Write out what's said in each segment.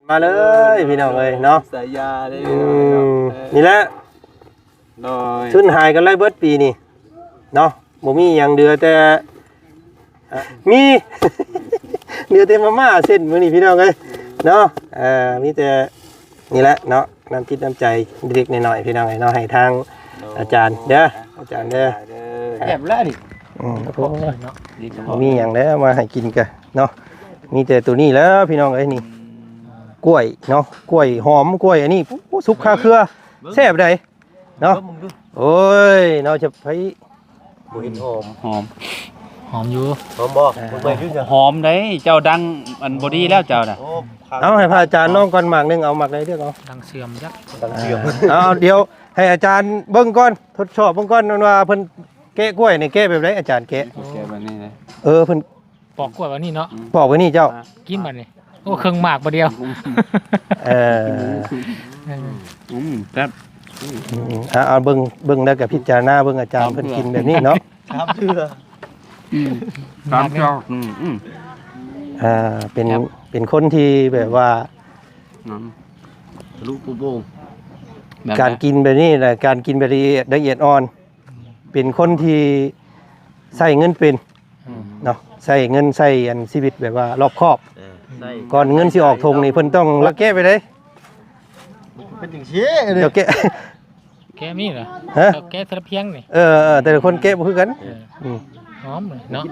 ມາເລີຍພີ່ນ້ອງເອີຍເນາະ ສາຍຢາເດ້ ອືມ ພີ່ນ້ອງເອີຍເນາະ ເອີ ນີ້ແຫຼະ ໂດຍ ທຶນຫາຍກັນໄດ້ເບິດປີນີ້ເນາະ ບໍ່ມີຫຍັງເຫຼືອແຕ່ ອ່ະ ມີ ເຫຼືອແຕ່ມາມ່າເສັ້ນມື້ນີ້ພີ່ນ້ອງເອີຍເນາະ ເອີ ມີແຕ່ນີ້ແຫຼະເນາະ ນ້ຳຈິດນ້ຳໃຈເລັກໆນ້ອຍໆ ພີ່ນ້ອງເອີຍເນາະ ໃຫ້ທາງ ໂດຍ ອາຈານເດີ ອາຈານເດີ ແຊບແລ້ວນີ້ ອືມ ໂອ້ຍເນາະ ບໍ່ມີຫຍັງແລ້ວມາໃຫ້ກິນກະເນາະ ມີແຕ່ໂຕນີ້ແຫຼະພີ່ນ້ອງເອີຍນີ້ ກ້ວຍເນາະ ກ້ວຍຫອມ ກ້ວຍອັນນີ້ ໂອ້ ສຸກຄາເຄືອ ແຊບໃດ ເນາະ ເບິ່ງດູ ໂອ້ຍ ເນາະ ຈະໄປ ບໍ່ເຫັນຫອມ ຫອມ ຫອມຢູ່ ຫອມບໍ່ ອ່າ ເບິ່ງໄປຢູ່ ຫອມໃດ ເຈົ້າດັງອັນບໍ່ດີແລ້ວເຈົ້ານະ ໂອ້ ເອົາໃຫ້ພະອາຈານລອງກ່ອນໝາກໜຶ່ງ ເອົາໝາກໃດເລືອກເອົາ ດັງເຊື່ອມຈັກ ດັງເຊື່ອມ ອ່າ ເອົາ ດຽວໃຫ້ອາຈານເບິ່ງກ່ອນ ທົດສອບເບິ່ງກ່ອນ ວ່າເພິ່ນແກະກ້ວຍນີ້ແກະແບບໃດ ອາຈານແກະ ແກະແບບນີ້ເດ້ ເອີ ເພິ່ນ ປອກກ້ວຍບາດນີ້ເນາະ ອືມ ປອກບາດນີ້ເຈົ້າ ອ່າ ກິນບາດນີ້ ໂອ້ ເຄິ່ງໝາກບາດດຽວ ເອີ ອືມ ອືມ ແຊບ ອືມ ອ່າ ເອົາເບິ່ງ ເບິ່ງແລ້ວກໍພິຈາລະນາເບິ່ງອາຈານເພິ່ນກິນແບບນີ້ເນາະ ສາມເທື່ອ ອືມ ສາມເທື່ອ ອືມ ອືມ ອ່າ ເປັນ ເປັນຄົນທີ່ແບບວ່າ ອືມ ທະລຸໂປ່ງໆ ການກິນແບບນີ້ແຫຼະ ການກິນແບບລະອຽດ ລະອຽດອ່ອນ ເປັນຄົນທີ່ໃຊ້ເງິນເປັນ ອືມ ເນາະ ໃຊ້ເງິນໃຊ້ອັນຊີວິດແບບວ່າລອບຄອບ ເອີ ໃຊ້ ກ່ອນເງິນຊິອອກຖົງນີ້ເພິ່ນຕ້ອງລະແກະໄປເດ້ ເປັນຈັ່ງຊີ້ເດ້ ດຽວແກະ ແກະມີເນາະ ຮະ ເຈົ້າແກະເທື່ອລະພຽງນີ້ ເອີ ເອີ ແຕ່ລະຄົນແກະບໍ່ຄືກັນ ເອີ ອືມ ຫອມເນາະ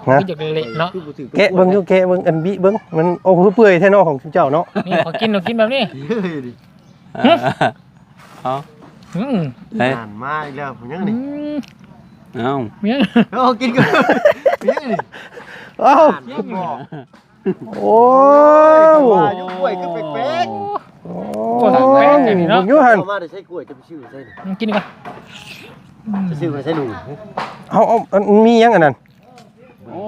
ຮະ ມັນຢາກເລະເນາະ ແກະເບິ່ງຢູ່ ແກະເບິ່ງ ອັນບິເບິ່ງ ມັນ ໂອ້ ຄືເປື່ອຍແທ້ເນາະຂອງເຈົ້າເນາະ ນີ້ ຂໍກິນ ຂໍກິນແບບນີ້ ເອົາ ອືມ ເອີຍ ອ່ານມາອີກແລ້ວ ຍັງນີ້ ອືມ ເອົາ ຍັງ ເອົາ ກິນກ່ອນ ຍັງນີ້ ເອົາ ອ່ານບໍ່ ໂອ້ ວ່າຢູ່ກ້ວຍຄືແປກໆ ໂອ້ ແປກໆ ນີ້ເນາະ ຢູ່ຫັ້ນ ເອົາມາໄດ້ໃສ່ກ້ວຍ ຈະໄປຊື້ໃສ່ນີ້ ກິນກ່ອນ ຈະຊື້ໄປໃສ່ໜູ ເອົາ ເອົາ ມັນມີຫຍັງອັນນັ້ນ ໂອ້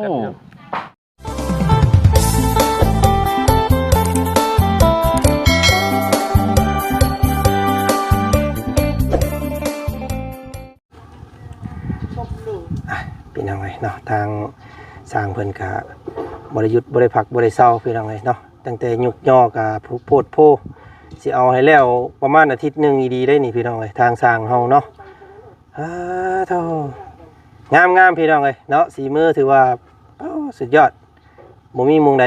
ອ່ະ ພີ່ນ້ອງເອີຍເນາະ ທາງຊ່າງເພິ່ນກະບໍ່ໄດ້ຢຸດ ບໍ່ໄດ້ພັກ ບໍ່ໄດ້ເຊົາ ພີ່ນ້ອງເອີຍເນາະ ຕັ້ງແຕ່ຍົກຍໍກະໂພດໂພ ຊິເອົາໃຫ້ແລ້ວປະມານອາທິດໜຶ່ງອີ່ດີໄດ໋ນີ້ ພີ່ນ້ອງເອີຍ ທາງຊ່າງເຮົາເນາະ ອາ ໂທ້ ງາມໆ ພີ່ນ້ອງເອີຍເນາະ ສີມືຖືວ່າ ໂອ້ ສຸດຍອດ ບໍ່ມີໝ່ອງໃດ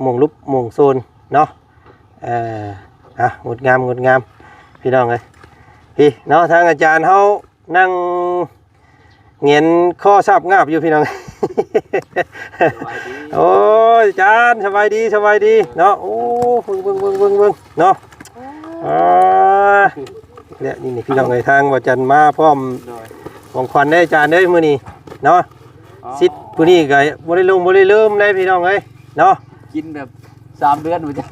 ໝ່ອງຫຼຸບໝ່ອງໂຊນເນາະ ເອີ ອ່ະ ງົດງາມ ງົດງາມ ພີ່ນ້ອງເອີຍ ພີ້ເນາະ ທາງອາຈານເຮົານັ່ງຫງຽນຄໍສາບງາບຢູ່ ພີ່ນ້ອງ ໂອ້ຍ ອາຈານ ສະບາຍດີ ສະບາຍດີເນາະ ໂອ້ ເບິ່ງ ເບິ່ງ ເບິ່ງ ເບິ່ງ ເບິ່ງເນາະ ອ່າ ແລະ ນີ້ ນີ້ ພີ່ນ້ອງເອີຍ ທາງບ່າວຈັນມາພ້ອມ ໂດຍ ຂອງຂວັນເດ້ອາຈານເອີຍ ມື້ນີ້ເນາະ ອໍ ສິດຜູ້ນີ້ກໍບໍ່ໄດ້ລົງບໍ່ໄດ້ລືມເດ້ພີ່ນ້ອງເອີຍເນາະ ກິນແບບສາມເດືອນບໍ່ຈັກ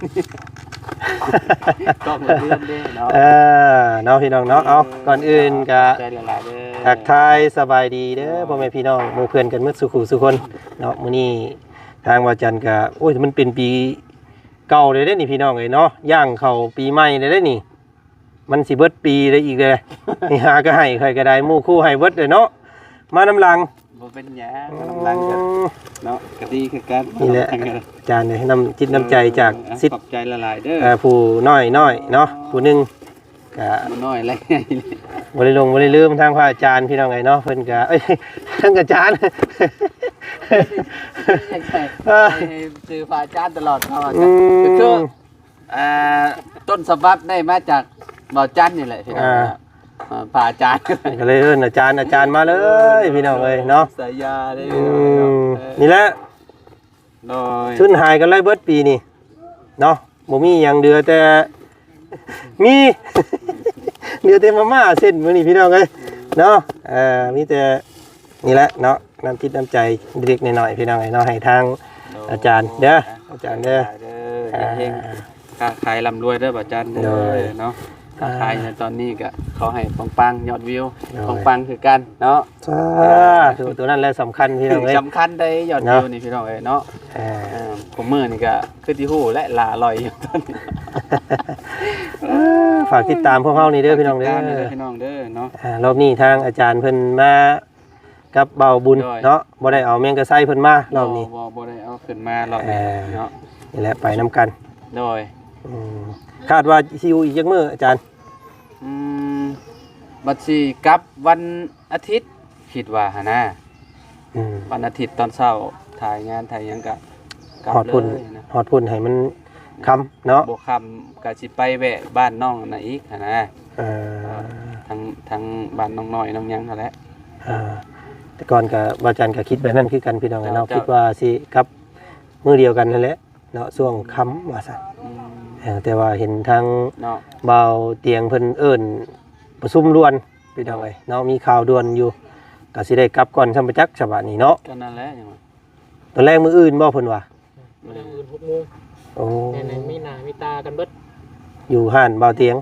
ຕ້ອງເດືອນເດ້ເນາະ ເອີ ເນາະພີ່ນ້ອງເນາະ ເອົາ ເອີ ກ່ອນອື່ນກໍຂອບໃຈຫຼາຍໆເດີ ທັກທາຍສະບາຍດີເດີ ອໍ ພໍ່ແມ່ພີ່ນ້ອງໝູ່ເພື່ອນກັນໝົດສູ່ຄູ່ສູ່ຄົນເນາະ ມື້ນີ້ທາງບ່າວຈັນກໍ ໂອ້ຍ ມັນເປັນປີເກົ່າເລີຍເດ້ນີ້ພີ່ນ້ອງເອີຍເນາະ ຍ່າງເຂົ້າປີໃໝ່ເລີຍເດ້ນີ້ ມັນຊິເບິດປີໄດ້ອີກເດ້ ນີ້ຫາກໍໃຫ້ ຂ້ອຍກໍໄດ້ ໝູ່ຄູ່ໃຫ້ເບິດເດ້ເນາະ ມານຳຫຼັງ ບໍ່ເປັນຫຍັງ ມານຳຫຼັງກັນ ອືມ ເນາະ ກໍດີຄືກັນ ນີ້ແຫຼະ ອາຈານເອີຍ ນ້ຳຈິດນ້ຳໃຈຈາກ ເອີ ສິດ ຂອບໃຈຫຼາຍໆເດີ ເອີ ຜູ້ນ້ອຍໆເນາະ ຜູ້ໜຶ່ງ ກະ ບໍ່ນ້ອຍແລ້ວ ບໍ່ໄດ້ລົງບໍ່ໄດ້ລືມທາງພະອາຈານ ພີ່ນ້ອງເອີຍເນາະ ເພິ່ນກະ ເອີຍ ທາງອາຈານ ໃຫ້ ໃຫ້ຊື່ພະອາຈານຕະຫຼອດເນາະ ອືມ ກໍຄື ອ່າ ຕົ້ນສະບັບໄດ້ມາຈາກບ່າວຈັນນີ້ແຫຼະພີ່ນ້ອງ ອ່າ ເອີ ພະອາຈານ ກໍເລີຍເອີ້ນອາຈານ ອາຈານມາເລີຍພີ່ນ້ອງເອີຍເນາະ ສາຍຢາເດ້ ອືມ ເອີ ນີ້ແຫຼະ ໂດຍ ທຶນຫາຍກັນໄດ້ເບິດປີນີ້ເນາະ ບໍ່ມີຫຍັງເຫຼືອແຕ່ ມີ ເຫຼືອແຕ່ມາມ່າເສັ້ນມື້ນີ້ພີ່ນ້ອງເອີຍເນາະ ເອີ ມີແຕ່ ນີ້ແຫຼະເນາະ ນ້ຳຈິດນ້ຳໃຈເລັກໆນ້ອຍໆ ພີ່ນ້ອງເອີຍເນາະ ໃຫ້ທາງ ໂດຍ ອາຈານເດີ ອາຈານເດີ ເຮັງໆ ຄ້າຂາຍລ່ຳລວຍເດີ ອາຈານເດີ ໂດຍ ເນາະ ຄ້າຂາຍໃນຕອນນີ້ກໍຂໍໃຫ້ປັງໆ ຍອດວິວ ໂດຍ ປັງໆຄືກັນເນາະ ສາທຸ ໂຕນັ້ນແຫຼະສຳຄັນ ພີ່ນ້ອງເອີຍ ສຳຄັນໄດ໋ ຍອດວິວນີ້ ເນາະ ພີ່ນ້ອງເອີຍເນາະ ເອີ ອ່າ ຄູ່ມື້ນີ້ກໍຄືທີ່ຮູ້ແຫຼະ ຫຼ້າລອຍຢູ່ຕອນນີ້ ເອີ ຝາກຕິດຕາມພວກເຮົານີ້ເດີ ພີ່ນ້ອງເດີ ຝາກຕິດຕາມເດີ ພີ່ນ້ອງເດີເນາະ ອ່າ ລອບນີ້ທາງອາຈານເພິ່ນມາ ກັບບ່າວບຸນ ໂດຍ ເນາະ ບໍ່ໄດ້ເອົາແມງກະໄຊເພິ່ນມາລອບນີ້ ບໍ່ ບໍ່ ບໍ່ໄດ້ເອົາຂຶ້ນມາລອບນີ້ ເອີ ເນາະ ນີ້ແຫຼະ ໄປນຳກັນ ໂດຍ ອືມ ຄາດວ່າຊິຢູ່ອີກຈັກມື້ອາຈານ? ອືມ ບັດຊິກັບວັນອາທິດ ຄິດວ່າຫັ້ນນະ ອືມ ວັນອາທິດຕອນເຊົ້າ ຖ່າຍງານຖ່າຍຫຍັງກະກັບ ຮອດພຸ້ນ ເລີຍນະ ຮອດພຸ້ນໃຫ້ມັນຄ່ຳເນາະ ບໍ່ຄ່ຳກະຊິໄປແວະບ້ານນ້ອງນັ້ນອີກຫັ້ນນະ ເອີ ທາງ ທາງບ້ານນ້ອງນ້ອຍນ້ອງຫຍັງຫັ້ນແຫຼະ ເອີ ແຕ່ກ່ອນກະ ວ່າຈັນກະຄິດແບບນັ້ນຄືກັນ ພີ່ນ້ອງເອີຍເນາະ ເຈົ້າ ຄິດວ່າຊິກັບມື້ດຽວກັນຫັ້ນແຫຼະ ເນາະ ຊ່ວງຄ່ຳວ່າຊັ້ນ ອືມ ເອີ ແຕ່ວ່າເຫັນທາງ ເນາະ ບ່າວຕຽງເພິ່ນເອີ້ນປະຊຸມດ່ວນ ພີ່ນ້ອງເອີຍເນາະ ມີຂ່າວດ່ວນຢູ່ ກໍຊິໄດ້ກັບກ່ອນຊ່ຳປະຈັກ ສະບາດນີ້ເນາະ ກໍນັ້ນແຫຼະ ຍັງວ່າ ຕອນແລງມື້ອື່ນບໍ່ເພິ່ນວ່າ? ມື້ແລງມື້ອື່ນຫົກໂມງ ໂອ້ ແມ່ນ ມີໜ້າມີຕາກັນເບິດ ຢູ່ຮ້ານບ່າວຕຽງ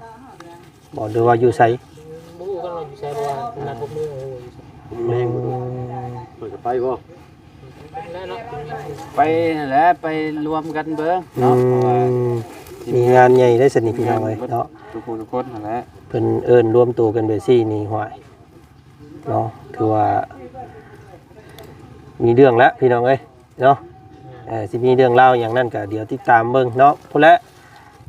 ບໍ່ ຫຼືວ່າຢູ່ໃສ? ບໍ່ຮູ້ກັນວ່າຢູ່ໃສ ເພາະວ່ານັດຫົກໂມງ ບໍ່ຮູ້ວ່າຢູ່ໃສ ແມ່ນ ອືມ ເພິ່ນກໍໄປບໍ່? ໄປຫັ້ນແຫຼະ ໄປລວມກັນເບິ່ງເນາະ ອືມ ເພາະວ່າມີງານໃຫຍ່ໄດ໋ຊັ້ນນີ້ ພີ່ນ້ອງເອີຍເນາະ ທຸກຜູ້ທຸກຄົນຫັ້ນແຫຼະ ເພິ່ນເອີ້ນລວມໂຕກັນແບບຊີ້ນີ້ ຫ້ວຍ ເນາະ ຖືວ່າມີເລື່ອງແລ້ວ ພີ່ນ້ອງເອີຍເນາະ ເອີ ຊິມີເລື່ອງລາວຫຍັງນັ້ນກໍດຽວຕິດຕາມເບິ່ງເນາະ ພຸ້ນແຫຼະ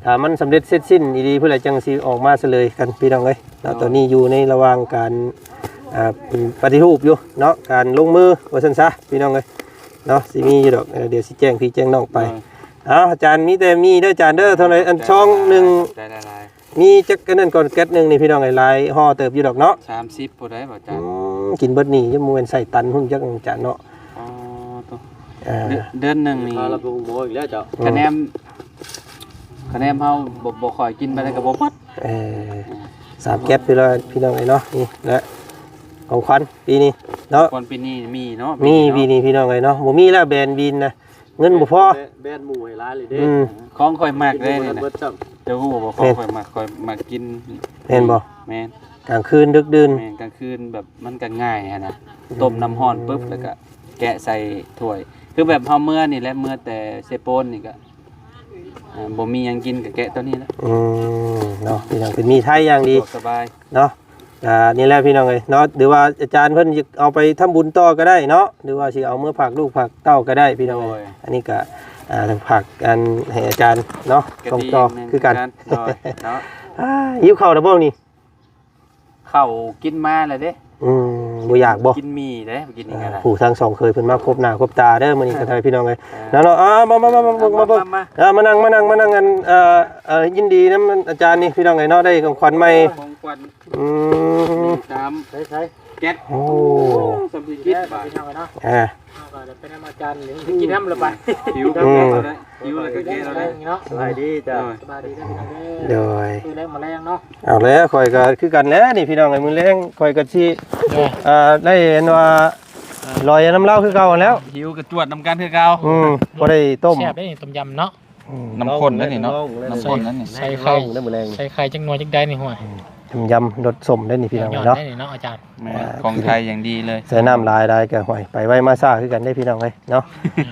ຖ້າມັນສຳເລັດເສັດສິ້ນອີ່ຫຼີພຸ້ນແຫຼະ ຈັ່ງຊິອອກມາສະເຫຼີຍກັນ ພີ່ນ້ອງເອີຍເນາະ ເນາະ ຕອນນີ້ຢູ່ໃນລະຫວ່າງການ ອ່າ ປະຕິຮູບຢູ່ເນາະ ການລົງມືວ່າຊັ້ນຊະ ພີ່ນ້ອງເອີຍເນາະ ຊິມີຢູ່ດອກ ເອີ ດຽວຊິແຈ້ງພີ່ແຈ້ງນ້ອງໄປ ເອີ ເອົາ ອາຈານ ມີແຕ່ມີເດີອາຈານເດີ ເທົ່າໃດ ອັນຊອງໜຶ່ງ ໄດ້ຫຼາຍໆ ມີຈັກອັນນັ້ນກ່ອນ ແກັດໜຶ່ງນີ້ ພີ່ນ້ອງເອີຍ ຫຼາຍຫໍ່ເຕີບຢູ່ດອກເນາະ ສາມສິບ ຜູ້ໃດບໍ່ຈານ ອືມ ກິນເບິດນີ້ຍັງບໍ່ແມ່ນໃສ່ຕັນພຸ້ນຈັກ ອາຈານເນາະ ອໍ ໂຕ ເອີ ເດືອນ ເດືອນໜຶ່ງນີ້ ພາລະໂຮງໝໍອີກແລ້ວເຈົ້າ ອືມ ຄະແນນ ຄະແນນເຮົາບໍ່ ບໍ່ຄ່ອຍກິນປານໃດກໍບໍ່ໝົດ ເອີ ສາມແກັດ ພີ່ນ້ອງ ພີ່ນ້ອງເອີຍເນາະ ນີ້ແຫຼະ ຂອງຂວັນປີນີ້ເນາະ ຂອງຂວັນປີນີ້ມີເນາະ ມີ ປີນີ້ພີ່ນ້ອງເອີຍເນາະ ບໍ່ມີແລ້ວແບຣນວິນນະ ເງິນບໍ່ພໍ ແບຣນໝູ່ໃຫ້ຫຼາຍເລີຍເດ້ ອືມ ຂອງຂ້ອຍມັກເດ້ນີ້ນະ ເຈົ້າຮູ້ບໍ່ ຂອງຂ້ອຍມັກ ຂ້ອຍມັກກິນ ແມ່ນບໍ່? ແມ່ນ ກາງຄືນດຶກດື່ນ ແມ່ນ ກາງຄືນແບບມັນກໍງ່າຍຫັ້ນນະ ອືມ ຕົ້ມນ້ຳຮ້ອນປຶບ ແລ້ວກໍແກະໃສ່ຖ້ວຍ ຄືແບບເຮົາເມືອນີ້ແຫຼະ ເມືອແຕ່ເຊໂປນນີ້ກໍ ອ່າ ບໍ່ມີຫຍັງກິນກໍແກະຕົວນີ້ແຫຼະ ອືມ ເນາະ ເປັນຫຍັງ ເປັນໝີ່ໄທຢ່າງດີ ສະດວກສະບາຍເນາະ ອ່າ ນີ້ແຫຼະພີ່ນ້ອງເອີຍເນາະ ຫຼືວ່າອາຈານເພິ່ນຢາກເອົາໄປທຳບຸນຕໍ່ກໍໄດ້ເນາະ ຫຼືວ່າຊິເອົາເມືອຝາກລູກຝາກເຕົ້າກໍໄດ້ພີ່ນ້ອງເອີຍ ໂດຍ ອັນນີ້ກໍ ອ່າ ຝາກອັນໃຫ້ອາຈານເນາະ ສົ່ງຕໍ່ຄືກັນ ໂດຍເນາະ ອ່າ ຫິວເຂົ້າແລ້ວບໍ່ນີ້? ເຂົ້າກິນມາແລ້ວເດ້ ອືມ ບໍ່ຢາກບໍ່? ກິນໝີ່ເດ້ ກິນນີ້ກໍໄດ້ ຜູ້ທັງສອງເຄີຍເພິ່ນມາພົບໜ້າພົບຕາເດີ ມື້ນີ້ກໍໄດ້ພີ່ນ້ອງເອີຍ ເອີ ເນາະ ເນາະ ອ່າ ມາ ມາ ມາ ມາ ມາ ມາ ມາ ອ່າ ມານັ່ງ ມານັ່ງ ມານັ່ງ ອັນ ເອີ ເອີ ຍິນດີນຳອາຈານນີ້ພີ່ນ້ອງເອີຍເນາະ ໄດ້ຂອງຂວັນໃໝ່ ຂອງຂວັນ ອືມ ຕາມ ໃສ່ໆ ແກັດ ໂອ້ ໂອ້ ສຳເລັດກິດບາດ ພີ່ນ້ອງເອີຍເນາະ ອ່າ ເຮົາກໍໄດ້ໄປນຳອາຈານ ກິນນຳລະບາດ ຫິວກໍແກະເອົາໄດ້ ຫິວແລ້ວກໍແກະເອົາໄດ້ເນາະ ສະບາຍດີເຈົ້າ ສະບາຍດີເດີພີ່ນ້ອງເດີ ໂດຍ ຄືແລງມາແລງເນາະ ເອົາແລ້ວ ຂ້ອຍກໍຄືກັນແຫຼະນີ້ພີ່ນ້ອງເອີຍ ມື້ແລງຂ້ອຍກໍຊິ ໂດຍ ອ່າ ໄດ້ເຫັນວ່າ ອ່າ ລອຍນຳລາວຄືເກົ່າຫັ້ນແຫຼ້ວ ຫິວກໍຈວດນຳກັນຄືເກົ່າ ອືມ ບໍ່ໄດ້ຕົ້ມ ແຊບເດ້ນີ້ຕົ້ມຢຳເນາະ ອືມ ນ້ຳຂ້ນເດ້ນີ້ເນາະ ນ້ຳຂ້ນນັ້ນນີ້ ໃສ່ໄຂ່ ໃສ່ໄຂ່ຈັກໜ່ວຍຈັກໃດນີ້ ຫ້ວຍ ອືມ ຢຳໆ ລົດສົ້ມເດ້ນີ້ພີ່ນ້ອງເນາະ ຍອດເດ້ນີ້ເນາະອາຈານ ແມ່ນ ອ່າ ຂອງໄທຢ່າງດີເລີຍ ໃສ່ນ້ຳຫຼາຍໆ ກໍ ຫ້ວຍ ໄປໄວມາຊ້າຄືກັນເດ້ພີ່ນ້ອງເອີຍເນາະ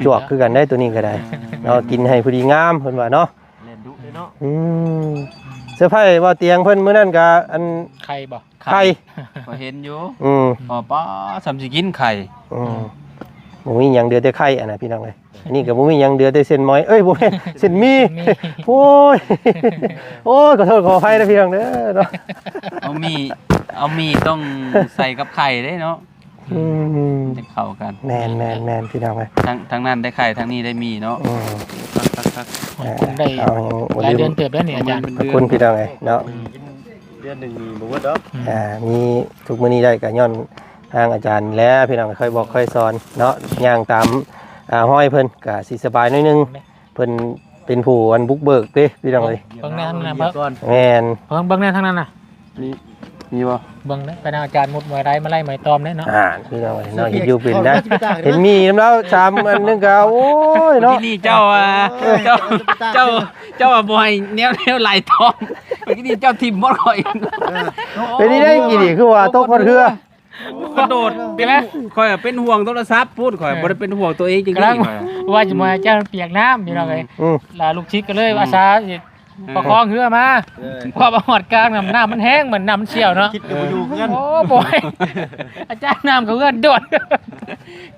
ຈວກຄືກັນເດ້ໂຕນີ້ກໍໄດ້ເນາະ ກິນໃຫ້ພໍດີງາມເພິ່ນວ່າເນາະ ແລ່ນດຸເດ້ເນາະ ອືມ ເຊີໄພຣສ໌ວ່າຕຽງເພິ່ນມື້ນັ້ນກໍ ອັນ ໄຂ່ບໍ່? ໄຂ່ ຂ້ອຍເຫັນຢູ່ ອືມ ອໍ ປ້າ ສ່ຳຊິກິນໄຂ່ ອືມ ບໍ່ມີຫຍັງເຫຼືອແຕ່ໄຂ່ ອັນນະ ພີ່ນ້ອງເອີຍ ອັນນີ້ກໍບໍ່ມີຫຍັງເຫຼືອແຕ່ເສັ້ນໝອຍ ເອີຍ ບໍ່ແມ່ນ ເສັ້ນໝີ່ ເສັ້ນໝີ່ ໂອ້ຍ ໂອ້ຍ ຂໍໂທດຂໍອະໄພເດີພີ່ນ້ອງເດີເນາະ ເອົາໝີ່ ເອົາໝີ່ຕ້ອງໃສ່ກັບໄຂ່ເດ້ເນາະ ອືມ ມັນຈະເຂົ້າກັນ ແມ່ນໆໆ ພີ່ນ້ອງເອີຍ ທາງ ທາງນັ້ນໄດ້ໄຂ່ ທາງນີ້ໄດ້ໝີ່ເນາະ ອືມ ຄັກໆໆ ເອີ ໄດ້ ເອົາຫຍັງ ຫຼາຍເດືອນເຕີບແລ້ວນີ້ອາຈານ ຂອບຄຸນພີ່ນ້ອງເອີຍເນາະ ອືມ ເດືອນໜຶ່ງນີ້ບໍ່ໝົດດອກ ອ່າ ມີທຸກມື້ນີ້ໄດ້ກໍຍ້ອນທາງອາຈານແຫຼະ ພີ່ນ້ອງ ຄອຍບອກຄອຍສອນເນາະ ຍ່າງຕາມ ອ່າ ຮອຍເພິ່ນ ກໍຊິສະບາຍໜ້ອຍໜຶ່ງ ເພິ່ນເປັນຜູ້ອັນບຸກເບີກເດ້ ພີ່ນ້ອງເອີຍ ເບິ່ງແນ່ທາງນັ້ນນະ ແມ່ນ ເບິ່ງ ເບິ່ງແນ່ທາງນັ້ນນະ ມີ ມີບໍ່? ເບິ່ງເດ້ ໄປນຳອາຈານມຸດມວຍໄທ ມາໄລ່ມວຍຕອມເດ້ເນາະ ອ່າ ພີ່ນ້ອງເອີຍເນາະ ເຮັດຢູ່ເປັນນະ ເຫັນມີນຳລາວສາມອັນໜຶ່ງກໍ ໂອ້ຍເນາະ ເຈົ້າວ່າ ເຈົ້າ ເຈົ້າ ເຈົ້າວ່າບໍ່ໃຫ້ແນວ ແນວໄລ່ຕອມ ເມື່ອກີ້ນີ້ເຈົ້າຖິ້ມໝົດຂ້ອຍ ເປັນນີ້ໄດ້ກີ້ນີ້ ຄືວ່າຕົກຮອດເຮືອ ກະໂດດ ເຫັນໄໝ? ຂ້ອຍເປັນຫ່ວງໂທລະສັບພຸ້ນ ຂ້ອຍບໍ່ໄດ້ເປັນຫ່ວງຕົວເອງຈັກດີ້ ວ່າຈະມາເຈົ້າປຽກນ້ຳ ພີ່ນ້ອງເອີຍ ອືມ ແລ້ວລູກສິດກໍເລີຍອາສາຊິ ປະຄອງເຮືອມາ ເອີ ພໍມາຮອດກາງນ້ຳ ນ້ຳມັນແຮງ ມັນ ນ້ຳມັນສ່ຽວເນາະ ຄິດກໍບໍ່ຢູ່ເຮືອນ ໂອ້ ບໍ່ ອາຈານ ນ້ຳເຂົ້າເຮືອນໂດດ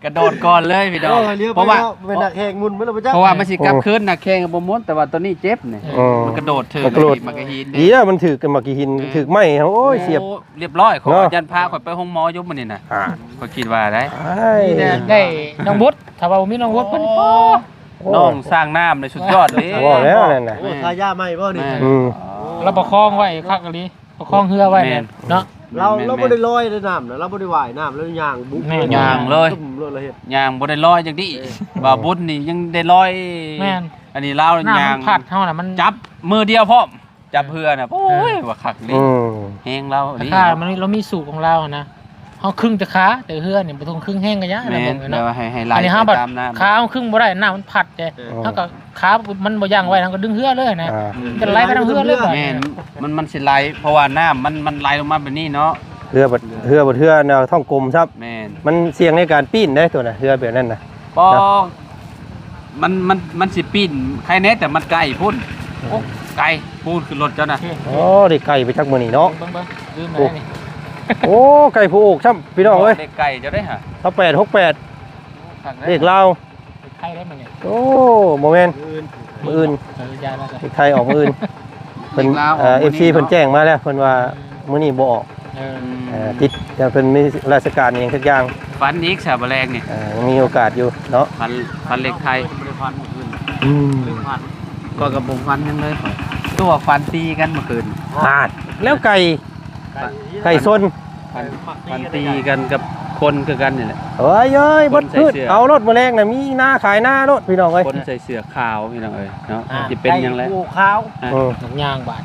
ກະໂດດກ່ອນເລີຍພີ່ນ້ອງ ເອີ ເພາະວ່າ ເປັນນັກແຂ່ງໝຸ່ນເບິດແລ້ວບໍ່ຈັກ ເພາະວ່າມັນຊິກັບຄືນ ນັກແຂ່ງບໍ່ໝົນ ແຕ່ວ່າຕົວນີ້ເຈັບນີ້ ເອີ ມັນກະໂດດຖືກ ມັນກະໂດດ ມັນກະຫີນເດ້ ດຽວມັນຖືກໝາກຫີນ ແມ່ນ ຖືກໄມ້ ໂອ້ຍ ໂອ້ ສຽບ ລຽບຮ້ອຍ ຂໍ ເນາະ ອາຈານພາຂ້ອຍໄປໂຮງໝໍຢູ່ມື້ນີ້ນະ ອ່າ ຂ້ອຍຄິດວ່າໄດ໋ ໄດ້ ໄດ້ນ້ອງບົດ ຖ້າວ່າບໍ່ມີນ້ອງບົດເພິ່ນ ໂອ້ ໂອ້ ນ້ອງສ້າງນ້ຳນີ້ສຸດຍອດເດ້ ບໍ່ແລ້ວນັ້ນນະ ໂອ້ ແມ່ນ ທາຢາໃໝ່ບໍ່ນີ້ ແມ່ນ ອືມ ລາວປະຄອງໄວ້ຄັກອີ່ຫຼີ ປະຄອງເຮືອໄວ້ ແມ່ນ ເນາະ ລາວ ແມ່ນ ລາວບໍ່ໄດ້ລອຍໃນນ້ຳນະ ລາວບໍ່ໄດ້ວ່າຍນ້ຳ ລາວຍ່າງບຸ ແມ່ນ ຍ່າງເລີຍ ລະເລີຍ ຍ່າງບໍ່ໄດ້ລອຍຈັກດີ້ ບ່າວບຸນນີ້ຍັງໄດ້ລອຍ ແມ່ນ ອັນນີ້ລາວຍ່າງ ນ້ຳມັນພັດເຮົານະ ມັນຈັບມືດຽວພ້ອມ ຈັບເຮືອນະ ໂອ້ຍ ເອີ ວ່າຄັກເດ້ ອືມ ແຮງລາວ ລາຄາມັນ ລາວມີສູດຂອງລາວຫັ້ນນະ ເຮົາຄຶ່ງແຕ່ຂາ ແຕ່ເຮືອນີ້ບໍ່ຕ້ອງຄຶ່ງແຮງກໍຢ່າ ແມ່ນ ລະເບິ່ງເນາະ ແບບວ່າໃຫ້ ໃຫ້ໄຫຼ ອັນນີ້ເຮົາບັດ ໄປຕາມນ້ຳ ຂາເຮົາຄຶ່ງບໍ່ໄດ້ ນ້ຳມັນພັດເດ້ ເອີ ເຮົາກໍຂາມັນບໍ່ຢັ້ງໄວ້ ເຮົາກໍດຶງເຮືອເລີຍນະ ອ່າ ອືມ ຈະໄຫຼໄປທາງເຮືອເລີຍບັດ ແມ່ນ ມັນ ມັນຊິໄຫຼ ເພາະວ່ານ້ຳມັນ ມັນໄຫຼລົງມາແບບນີ້ເນາະ ເຮືອບັດ ເຮືອບັດ ເຮືອແນວທ້ອງກົມຊ້ຳ ແມ່ນ ມັນສ່ຽງໃນການປີ້ນເດ້ ຕົວນະ ເຮືອແບບນັ້ນນະ ບໍ່ ເນາະ ມັນ ມັນ ມັນຊິປີ້ນໄຄແດ່ ແຕ່ມັນໄກພຸ້ນ ໂອ້ ໄກ ພຸ້ນຂຶ້ນລົດເຈົ້ານະ ໂອ້ ໄດ້ໄກໄປຈັກມື້ນີ້ເນາະ ເບິ່ງໆ ລືມແລ້ວນີ້ ໂອ້ ໄກຜູ້ໂອກຊ້ຳ ພີ່ນ້ອງເອີຍ ເລກໄກເຈົ້າໄດ້ຫາ ຊາວແປດ ຫົກແປດ ຄັກເດ້ ເລກລາວ ໄທໄດ້ມື້ນີ້ ໂອ້ ບໍ່ແມ່ນ ມື້ອື່ນ ມື້ອື່ນ ເອີ ຢ່າແລ້ວ ເລກໄທອອກມື້ອື່ນ ເພິ່ນ ເລກລາວອອກ ເອີ ມື້ນີ້ ເອັຟຊີ ເນາະ ເພິ່ນແຈ້ງມາແລ້ວ ເພິ່ນວ່າມື້ນີ້ບໍ່ອອກ ເອີ ອືມ ເອີ ຕິດ ເພິ່ນມີລາຊະການອີ່ຫຍັງຈັກຢ່າງ ຝັນອີກຊະ ມື້ແລງນີ້ ເອີ ຍັງມີໂອກາດຢູ່ເນາະ ຝັນ ຝັນເລກໄທ ບໍ່ໄດ້ຝັນມື້ຄືນ ອືມ ລືມຝັນ ຂ້ອຍກໍບໍ່ຝັນຫຍັງເລີຍຂ້ອຍ ຕົວະຝັນຕີກັນມື້ຄືນ ຫາດ ແລ້ວໄກ່ ໄກ່ຊົນ ໄກ່ມັກຕີກັນ ມັກຕີກັນກັບຄົນຄືກັນນີ້ແຫຼະ ເອີຍ ເອີຍ ຄົນໃສ່ເສື້ອ ເບິດພືດ ເອົາໂລດ ມື້ແລງນະ ມີນາຂາຍນາໂລດ ພີ່ນ້ອງເອີຍ ຄົນໃສ່ເສື້ອຂາວ ພີ່ນ້ອງເອີຍ ເນາະ ອ່າ ຊິເປັນຫຍັງແລ້ວ ໄກ່ຜູ້ຂາວ ອ່າ ເອີ ມັກຍ່າງບາດ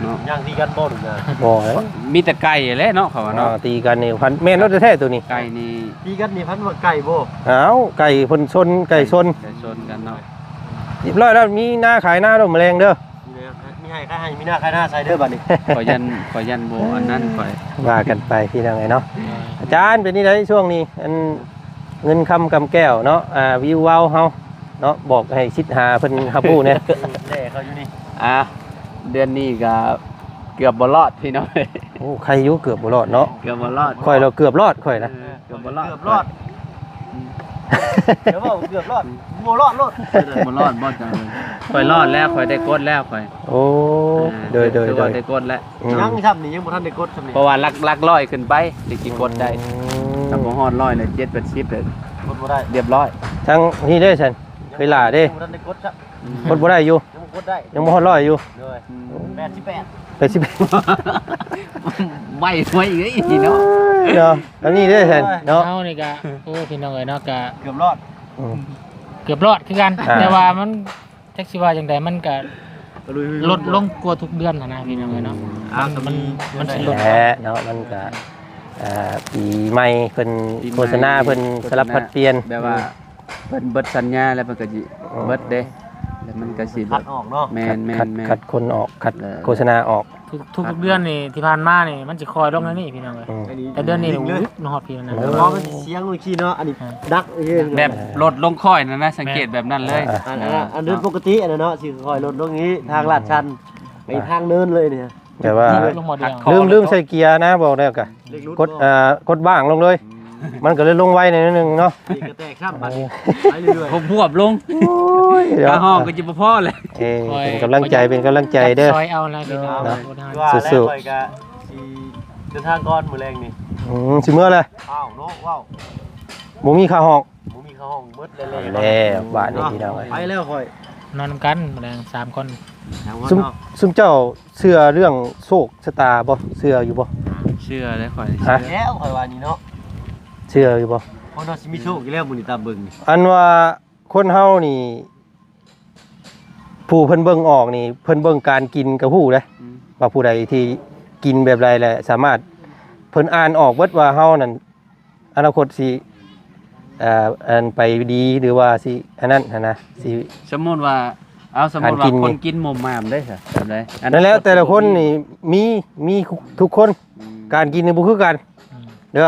ເນາະ ຍ່າງຕີກັນບໍ່ ຫຼື ບໍ່ແລ້ວ ມີແຕ່ໄກ່ແຫຼະເນາະ ເຂົາວ່າເນາະ ອ່າ ຕີກັນນີ້ພັນ ແມ່ນໂລດແທ້ໆ ໂຕນີ້ ໄກ່ນີ້ ຕີກັນນີ້ພັນວ່າໄກ່ບໍ່ ອ້າວ ໄກ່ເພິ່ນຊົນ ໄກ່ຊົນ ໄກ່ຊົນກັນເນາະ ຮຽບຮ້ອຍແລ້ວ ມີນາຂາຍນາໂລດ ມື້ແລງເດີ ມີນາ ມີໄຮ່ຂາຍໄຮ່ ມີນາຂາຍນາໃສ່ເດີບັດນີ້ ຂ້ອຍຢ້ານ ຂ້ອຍຢ້ານບໍ່ອັນນັ້ນຂ້ອຍ ວ່າກັນໄປພີ່ນ້ອງເອີຍເນາະ ອືມ ອາຈານເປັນຈັ່ງໃດຊ່ວງນີ້ ອັນເງິນຄຳກຳແກ້ວເນາະ ອ່າ ວິວວາວເຮົາເນາະ ບອກໃຫ້ສິດຫາເພິ່ນຮັບຮູ້ແດ່ ແລ່ເຂົາຢູ່ນີ້ ອ່າ ເດືອນນີ້ກໍເກືອບບໍ່ລອດພີ່ນ້ອງ ໂອ້ ໃຄຢູ່ເກືອບບໍ່ລອດເນາະ ເກືອບບໍ່ລອດ ຂ້ອຍລະເກືອບລອດຂ້ອຍນະ ເອີ ເກືອບບໍ່ລອດ ເກືອບລອດ ເອີ ເກືອບລອດ ບໍ່ລອດໂລດ ບໍ່ລອດບໍ່ຈັງ ຂ້ອຍລອດແລ້ວ ຂ້ອຍໄດ້ກົດແລ້ວຂ້ອຍ ໂອ້ ອ່າ ໂດຍ ໂດຍ ຄືວ່າໄດ້ກົດແລ້ວ ອືມ ຍັງຊ້ຳນີ້ ຍັງບໍ່ທັນໄດ້ກົດຊ້ຳນີ້ ເພາະວ່າຫຼັກ ຫຼັກຮ້ອຍຂຶ້ນໄປ ຈັ່ງຊິກົດໄດ້ ອືມ ຖ້າບໍ່ຮອດຮ້ອຍເລີຍ ເຈັດແປດສິບເລີຍ ກົດບໍ່ໄດ້ ຮຽບຮ້ອຍ ທັງນີ້ເດ້ຊັ້ນ ເວລາເດ້ ຍັງບໍ່ທັນໄດ້ກົດຊ້ຳ ອືມ ກົດບໍ່ໄດ້ຢູ່ ຍັງບໍ່ກົດໄດ້ ຍັງບໍ່ຮອດຮ້ອຍຢູ່ ໂດຍ ອືມ ແປດສິບແປດ ແປດສິບແປດ ໄວ ໄວເອີຍເນາະ ເນາະ ອັນນີ້ເດ້ຊັ້ນເນາະ ເຮົານີ້ກະ ໂອ້ ພີ່ນ້ອງເອີຍເນາະ ກະເກືອບລອດ ອືມ ເກືອບລອດຄືກັນ ອ່າ ແຕ່ວ່າມັນ ຈັກຊິວ່າຈັ່ງໃດ ມັນກະ ກໍລຸຍໆ ລົດລົງກວ່າທຸກເດືອນຫັ້ນນະ ພີ່ນ້ອງເອີຍເນາະ ອ່າ ມັນ ມັນ ມັນຊິລົດ ແຫຼະເນາະ ມັນກະ ອ່າ ປີໃໝ່ເພິ່ນ ປີໃໝ່ ໂຄສະນາເພິ່ນ ໂຄສະນາ ສະຫຼັບຜັດປ່ຽນ ແບບວ່າ ອືມ ເພິ່ນເບິດສັນຍາແລ້ວ ເພິ່ນກໍຊິ ອືມ ເບິດເດ້ ແລ້ວມັນກໍຊິແບບ ຄັດອອກເນາະ ແມ່ນ ຄັດ ແມ່ນ ແມ່ນ ຄັດຄົນອອກ ຄັດ ເອີ ໂຄສະນາອອກ ທຸກ ທຸກເດືອນນີ້ທີ່ຜ່ານມານີ້ ມັນຊິຄ່ອຍລົງແນວນີ້ພີ່ນ້ອງເອີຍ ອືມ ແຕ່ເດືອນນີ້ ນີ້ ຫວິ້ງເລີຍ ຫຸບຮອດພີ່ນ້ອງ ເອີ ເພາະມັນຊິສຽງເມື່ອກີ້ເນາະ ອັນນີ້ ອ່າ ດັກເອີຍ ແບບລົດລົງຄ່ອຍນັ້ນນະ ສັງເກດແບບນັ້ນເລີຍ ອ່າ ອັນ ອັນ ອັນເດີນປົກກະຕິອັນນັ້ນເນາະ ຊິຄ່ອຍລົດລົງນີ້ ທາງລາດຊັນ ອ່າ ໄປທາງເນີນເລີຍນີ້ ແຕ່ວ່າ ລົງມາດຽວ ລືມ ລືມໃສ່ເກຍນະ ບອກແລ້ວກະ ເລກຫຼຸດ ກົດ ບໍ່ ອ່າ ກົດຫວ່າງລົງເລີຍ ອືມ ມັນກໍເລີຍລົງໄວໜ້ອຍໜຶ່ງເນາະ ເບຣກກໍແຕກຊ້ຳບັດນີ້ ໄປເລື້ອຍໆ ຮວບໆລົງ ໂອ້ຍ ເນາະ ຄ່າຮອບກໍຈະບໍ່ພໍແຫຼະ ເອີ ເປັນກຳລັງໃຈ ຂ້ອຍ ເປັນກຳລັງໃຈເດີ ຊ່ອຍເອົານະພີ່ນ້ອງ ເນາະ ເນາະ ວ່າແລ້ວ ສູ້ໆ ຂ້ອຍກໍຊິເດີນທາງກ່ອນມື້ແລງນີ້ ອືມ ຊິເມືອແລ້ວ ອ້າວເນາະ ວ້າວ ບໍ່ມີຄ່າຫ້ອງ ບໍ່ມີຄ່າຫ້ອງ ເໝິດແລ້ວ ແລ້ວບາດນີ້ພີ່ນ້ອງເອີຍ ໄປແລ້ວຂ້ອຍ ນອນນຳກັນມື້ແລງສາມຄົນ ສາມຄົນ ຊຸມ ເນາະ ຊຸມເຈົ້າເຊື່ອເລື່ອງໂຊກຊະຕາບໍ່? ເຊື່ອຢູ່ບໍ່? ເຊື່ອເດ້ຂ້ອຍ ຮະ? ເຊື່ອແລ້ວຂ້ອຍວ່ານີ້ເນາະ ເຊື່ອຢູ່ບໍ່? ຄົນເຮົາຊິມີໂຊກຢູ່ແລ້ວ ມື້ນີ້ຕາມເບິ່ງນີ້ ອັນວ່າຄົນເຮົານີ້ ຜູ້ເພິ່ນເບິ່ງອອກນີ້ ເພິ່ນເບິ່ງການກິນກໍຮູ້ເດ້ ອືມ ວ່າຜູ້ໃດທີ່ກິນແບບໃດ ແລະ ສາມາດ ເພິ່ນອ່ານອອກເບິດວ່າເຮົານັ້ນ ອະນາຄົດຊິ ເອີ ອັນ ໄປດີ ຫຼືວ່າຊິອັນນັ້ນຫັ້ນນະ ຊິ ສົມມຸດວ່າ ເອົາ ສົມມຸດວ່າ ການກິນນີ້ ຄົນກິນໝົມມາມເດ້ຊະ ແບບໃດ? ອັນນັ້ນແຫຼະ ແຕ່ລະຄົນນີ້ມີ ມີທຸກຄົນ ອືມ ການກິນນີ້ບໍ່ຄືກັນ ອືມ ເດີ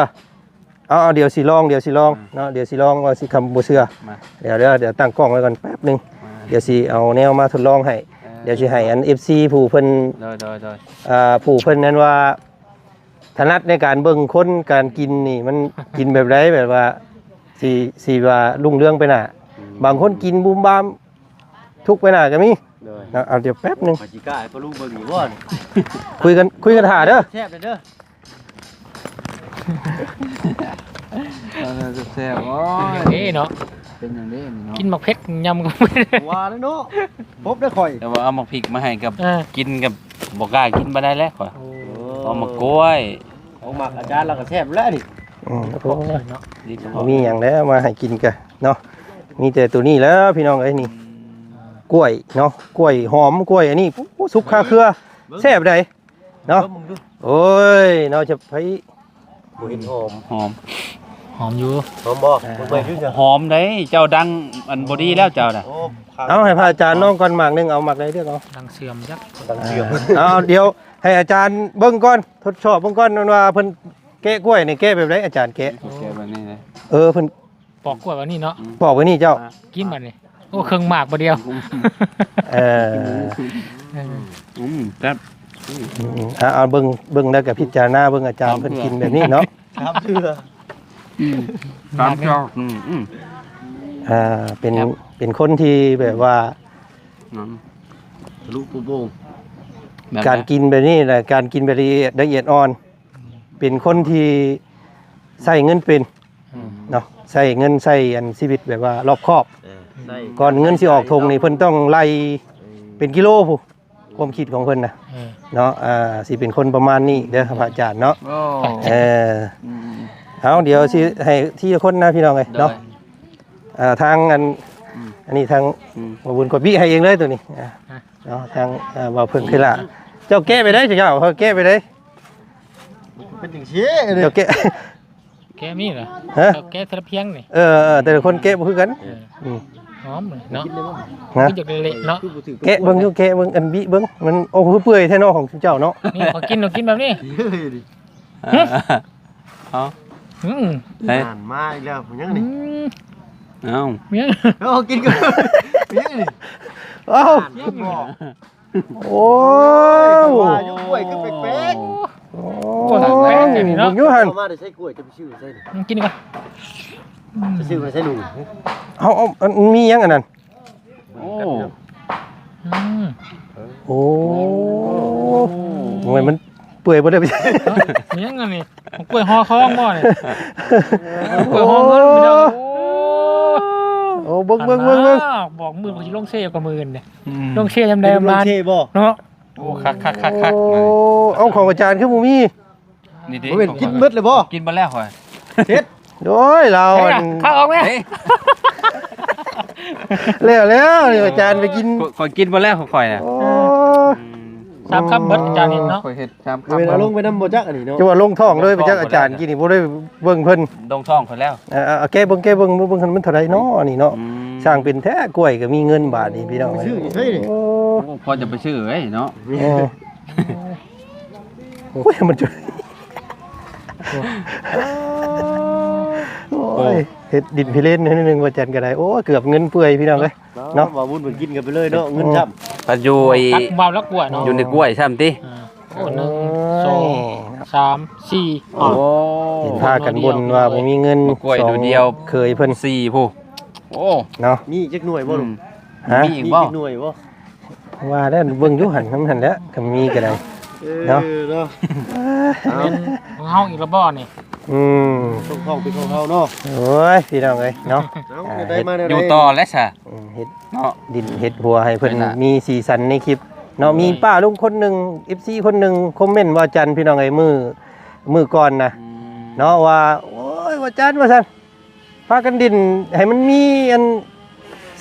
ເອົາ ເອົາ ດຽວຊິລອງ ດຽວຊິລອງ ອືມ ເນາະ ດຽວຊິລອງວ່າຊິ ຄຳບໍ່ເຊື່ອ ມາ ດຽວ ດຽວ ດຽວຕັ້ງກ້ອງໄວ້ກ່ອນແປັບໜຶ່ງ ມາ ດຽວຊິເອົາແນວມາທົດລອງໃຫ້ ເອີ ດຽວຊິໃຫ້ອັນເອັຟຊີຜູ້ເພິ່ນ ໂດຍ ໂດຍ ໂດຍ ອ່າ ຜູ້ເພິ່ນນັ້ນວ່າ ຖະໜັດໃນການເບິ່ງຄົນການກິນນີ້ ມັນກິນແບບໃດ ແບບວ່າຊິ ຊິວ່າລຸ້ງເຮືອງໄປໜ້າ. ອືມ ບາງຄົນກິນບູມບາມ ທຸກໄປໜ້າກໍມີ ໂດຍ ເນາະ. ເອົາ ດຽວແປັບໜຶ່ງ ຂ້ອຍຊິກ້າໃຫ້ພໍ່ລຸງເບິ່ງຢູ່ບໍ່? ຄຸຍກັນ ຄຸຍກັນຖ້າເດີ ແຊບເດີ ເອົາແຊບໆ ໂອ້ຍ ເດ້ເນາະ ເປັນຫຍັງເດ້ນີ້ເນາະ ກິນໝາກເຜັດຍຳກໍ ວ່າແລ້ວເນາະ ພົບໄດ້ຂ້ອຍ ແຕ່ວ່າເອົາໝາກພິກມາໃຫ້ກັບ ເອີ ກິນກັບບໍ່ກ້າກິນປານໃດແຫຼະຂ້ອຍ. ໂອ້ ເອົາໝາກກ້ວຍ ຂອງໝາກອາຈານລາວກໍແຊບແລ້ວນີ້. ອືມ ໂອ້ຍ ເນາະ ດີ ບໍ່ມີຫຍັງແລ້ວ ມາໃຫ້ກິນກະເນາະ ມີແຕ່ໂຕນີ້ແຫຼະພີ່ນ້ອງເອີຍ ນີ້ ອືມ ກ້ວຍເນາະ ກ້ວຍຫອມ ກ້ວຍອັນນີ້ ໂອ້ ສຸກຄາເຄືອ ເບິ່ງ ແຊບໃດ ເນາະ ດມເບິ່ງດູ. ໂອ້ຍ ເນາະ ຈະໄປ ບໍ່ເຫັນຫອມ ຫອມ ຫອມຢູ່ ຫອມບໍ່? ເອີ ເບິ່ງໄປຢູ່ ຫອມໃດ ເຈົ້າດັງອັນບໍ່ດີແລ້ວເຈົ້ານະ. ໂອ້ ເອົາໃຫ້ພະອາຈານລອງກ່ອນໝາກໜຶ່ງ ເອົາໝາກໃດເລືອກເອົາ ດັງເສື່ອມຈັກ ດັງເສື່ອມ. ເອົາ ດຽວໃຫ້ອາຈານເບິ່ງກ່ອນ ທົດສອບເບິ່ງກ່ອນ ວ່າເພິ່ນແກະກ້ວຍນີ້ແກະແບບໃດ ອາຈານແກະ ແກະແບບນີ້ເດ້. ເອີ ເພິ່ນ ປອກກ້ວຍແບບນີ້ເນາະ ອືມ ປອກໄວ້ນີ້ເຈົ້າ ອ່າ ກິນບັດນີ້ ໂອ້ ເຄິ່ງໝາກບໍ່ດຽວ. ເອີ ອືມ ອືມ ແຊບ ອືມ ອືມ ເອົາ ເບິ່ງ ເບິ່ງແລ້ວກໍພິຈາລະນາເບິ່ງອາຈານເພິ່ນກິນແບບນີ້ເນາະ ສາມເທື່ອ ອືມ ສາມເທື່ອ ອືມ ອືມ ອ່າ ເປັນ ແຊບ ເປັນຄົນທີ່ແບບວ່າ ອືມ ທະລຸປຸໂປ່ງ ການກິນແບບນີ້ແຫຼະ ການກິນແບບລະອຽດ ລະອຽດອ່ອນ ເປັນຄົນທີ່ໃຊ້ເງິນເປັນ ອືມ ເນາະ ໃຊ້ເງິນໃຊ້ອັນຊີວິດແບບວ່າລອບຄອບ ເອີ ໃຊ້ ກ່ອນເງິນຊິອອກຖົງນີ້ເພິ່ນຕ້ອງໄລ່ ເອີ ເປັນກິໂລພຸ້ນ ຄວາມຄິດຂອງເພິ່ນນະ ເອີ ເນາະ ອ່າ ຊິເປັນຄົນປະມານນີ້ເດີ ພະອາຈານເນາະ. ໂອ້ ເອີ ອືມ ເອົາ ດຽວຊິໃຫ້ທີລະຄົນນະພີ່ນ້ອງເອີຍເນາະ ໂດຍ ອ່າ ທາງອັນ ອືມ ອັນນີ້ທາງ ອືມ ບ່າວບຸນກໍບິໃຫ້ເອງເລີຍໂຕນີ້ ອ່າ ຮະ ເນາະ ທາງ ອ່າ ບ່າວເພິ່ງເຄລາ ເຈົ້າແກະໄປໄດ້ ເຈົ້າ ເຈົ້າແກະໄປໄດ້ ເປັນຈັ່ງຊີ້ ເຈົ້າແກະ ແກະມີເນາະ ຮະ ເຈົ້າແກະທີລະພຽງນີ້ ເອີ ເອີ ແຕ່ລະຄົນແກະບໍ່ຄືກັນ ເອີ ອືມ ຫອມເນາະ ກິນໄດ້ບໍ່ ຮະ ກິນຈາກເລະເນາະ ແກະເບິ່ງຢູ່ ແກະເບິ່ງ ອັນບິເບິ່ງ ມັນ ໂອ້ ຄືເປື່ອຍແທ້ເນາະຂອງເຈົ້າເນາະ ນີ້ ຂ້ອຍກິນ ຂ້ອຍກິນແບບນີ້ ເອົ້າ ອືມ ເຮີ້ຍ ອ່ານມາອີກແລ້ວ ຫຍັງນີ້ ອືມ ເອົ້າ ຫຍັງ ເອົາ ກິນກ່ອນ ຫຍັງນີ້ ເອົ້າ ຫຍັງນີ້ ໂອ້ ວ່າຢູ່ ກ້ວຍຄືແປກໆ ໂອ້ ແປກໆ ນີ້ເນາະ ເບິ່ງຢູ່ຫັ້ນ ເອົາມາໄດ້ໃສ່ກ້ວຍ ຈະໄປຊື້ໃສ່ນີ້ ກິນກ່ອນ ອືມ ໄປຊື້ມາໃສ່ໜູ ເອົາ ເອົາ ອັນ ມີຫຍັງອັນນັ້ນ ໂອ້ ອືມ ໂອ້ ໂອ້ຍ ມັນເປື່ອຍບໍ່ໄດ້ໄປ ເອົ້າ ມີຫຍັງອັນນີ້ ກ້ວຍຫໍ່ທອງບໍ່ນີ້ ກ້ວຍຫໍ່ເງິນພີ່ນ້ອງ ໂອ້ ໂອ້ ເບິ່ງ ເບິ່ງ ເບິ່ງ ບອກມື້ ຊິລົງເຊກວ່າມື້ນີ້ ອືມ ລົງເຊຍາມໃດ ລົງເຊບໍ່ ມາເນາະ ໂອ້ ຄັກໆໆໆ ໂອ້ ເອົາ ຂອງອາຈານຄືບໍ່ມີ ນີ້ເດ້ ບໍ່ແມ່ນກິນເບິດແລ້ວບໍ່ ກິນເບິດແລ້ວຂ້ອຍ ເຮັດ ໂອ້ຍ ລາວ ເຮັດ ອັນ ເຂົ້າອອກແມ່ ເຮີ້ຍ ແລ້ວ ແລ້ວ ນີ້ອາຈານໄປກິນ ຂ້ອຍ ຂ້ອຍກິນເບິດແລ້ວຂອງຂ້ອຍນະ ໂອ້ ອືມ ສາມຄຳເບິດ ອາຈານເຮັດເນາະ ຂ້ອຍເຮັດສາມຄຳ ເວລາລົງໄປນຳບໍ່ຈັກອັນນີ້ເນາະ ຈະວ່າລົງທ້ອງເລີຍ ບໍ່ຈັກອາຈານ ກິນນີ້ບໍ່ໄດ້ເບິ່ງເພິ່ນ ລົງທ້ອງຂ້ອຍແລ້ວ ເອີ ເອົາ ເອົາ ແກະເບິ່ງ ແກະເບິ່ງ ເບິ່ງ ເບິ່ງ ເບິ່ງ ມັນເທົ່າໃດເນາະ ອັນນີ້ເນາະ ອືມ ຊ່າງເປັນແທ້ ກ້ວຍກໍມີເງິນບາດນີ້ພີ່ນ້ອງ ຊື້ຢູ່ໃສນີ້ ໂອ້ ໂອ້ ພໍຈະໄປຊື້ໄດ້ເນາະ ເອີ ໂອ້ຍ ມັນຈະ ໂອ້ຍ ໂອ້ຍ ເຮັດດິນພິເລນໜ້ອຍໜຶ່ງ ວ່າຈັ່ງກໍໄດ້ ໂອ້ຍ ເກືອບເງິນເປື່ອຍພີ່ນ້ອງເອີຍ ເນາະ ເນາະ ວ່າວຸ້ນເພິ່ນກິນກັນໄປເລີຍເນາະ ເງິນຊ້ຳ ເອີ ຕັດເວົ້າແລ້ວກວດເນາະ ຢູ່ໃນກ້ວຍຊ້ຳຕິ ເອີ ໂອ້ ໜຶ່ງ ໂອ້ຍ ສອງ ສາມ ສີ່ ໂອ້ ເຫັນພາກັນບົ່ນວ່າບໍ່ມີເງິນ ມາກ້ວຍ ສອງ ດຽວ ເຂີຍເພິ່ນ ສີ່ ຜູ້ ໂອ້ ເນາະ ມີຈັກໜ່ວຍບໍ່ ອືມ ລູກ ຮະ ມີອີກບໍ່ ມີຈັກໜ່ວຍບໍ່ ວ່າແລ້ວເບິ່ງຢູ່ຫັ້ນ ນຳຫັ້ນແຫຼະ ຄັນມີກໍໄດ້ ເອີ ເນາະ ເນາະ ເອົາ ແມ່ນຂອງເຮົາອີກແລ້ວບໍ່ນີ້ ອືມ ຂອງເຮົາເປັນຂອງເຮົາເນາະ ໂອ້ຍ ພີ່ນ້ອງເອີຍເນາະ ເອົາ ອ່າ ໄດ້ມາແນວໃດ ຢູ່ຕໍ່ແລ້ວຊະ ອືມ ເຮັດ ເນາະ ດິນເຮັດຫົວໃຫ້ເພິ່ນ ເວລາ ມີສີສັນໃນຄລິບເນາະ ໂດຍ ມີປ້າລຸງຄົນໜຶ່ງ ເອັຟຊີ ຄົນໜຶ່ງຄອມເມັນວ່າ ຈັນ ພີ່ນ້ອງເອີຍ ມື້ ມື້ກ່ອນນະ ອືມ ເນາະ ວ່າ ໂອ້ຍ ວ່າ ຈັນ ວ່າຊັ້ນ ພາກັນດິນໃຫ້ມັນມີອັນ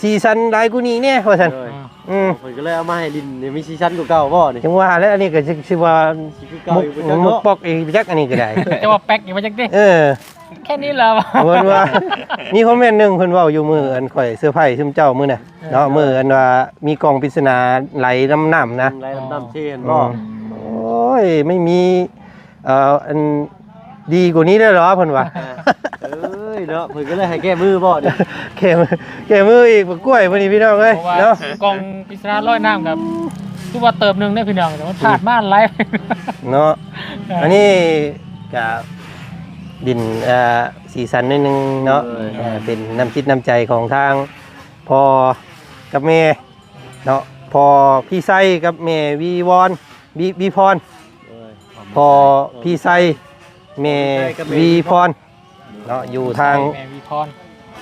ສີສັນຫຼາຍກວ່ານີ້ແດ່ ວ່າຊັ້ນ ໂດຍ ອືມ ເພິ່ນກໍເລີຍເອົາມາໃຫ້ດິນໃຫ້ມີສີສັນກວ່າເກົ່າບໍ່ນີ້ ຈັ່ງວ່າແຫຼະ ອັນນີ້ກໍຊິ ຊິວ່າ ຊິຄືເກົ່າຢູ່ບໍ່ຈັກເນາະ ມຸກປອກອີກຈັກ ອັນນີ້ກໍໄດ້ ຈະວ່າແປັກອີກບໍ່ຈັກຕິ ເອີ ແຄ່ນີ້ລະ ເພິ່ນວ່າ ມີຄອມເມັນໜຶ່ງເພິ່ນເວົ້າຢູ່ມື້ອັນຂ້ອຍເຊີໄພຊຸມເຈົ້າມື້ນະ ເອີ ເນາະ ມື້ອັນວ່າມີກ່ອງປິດສະໜາໄຫຼນຳນ້ຳນະ ໄຫຼນຳນ້ຳເຊຫັ້ນບໍ່ ອືມ ໂອ້ຍ ໄມ່ມີ ເອີ ອັນ ດີກວ່ານີ້ໄດ້ເນາະ ເພິ່ນວ່າ ເອີຍເນາະ ເພິ່ນກໍເລີຍໃຫ້ແກ້ມືບໍ່ນີ້ ແ ແກ້ມື ແກ້ມືອີກ ບັກກ້ວຍມື້ນີ້ພີ່ນ້ອງເອີຍ ເພາະວ່າ ເນາະ ກ່ອງປິດສະໜາລອຍນ້ຳກັບ ຄືວ່າເຕີບໜຶ່ງເດ້ພີ່ນ້ອງ ແຕ່ມັນພາດມາຫຼາຍເນາະ. ເອີ ອັນນີ້ກະດິນ ເອີ ສີສັນໜ້ອຍໜຶ່ງເນາະ ເອີ ເປັນນ້ຳຈິດນ້ຳໃຈຂອງທາງພໍ່ກັບແມ່ເນາະ ພໍ່ພິໄຊກັບແມ່ວີວອນ ວີ ວີພອນ ເອີ ພໍ່ພິໄຊ ແມ່ວີພອນ ເນາະ ຢູ່ທາງ ແມ່ວີພອນ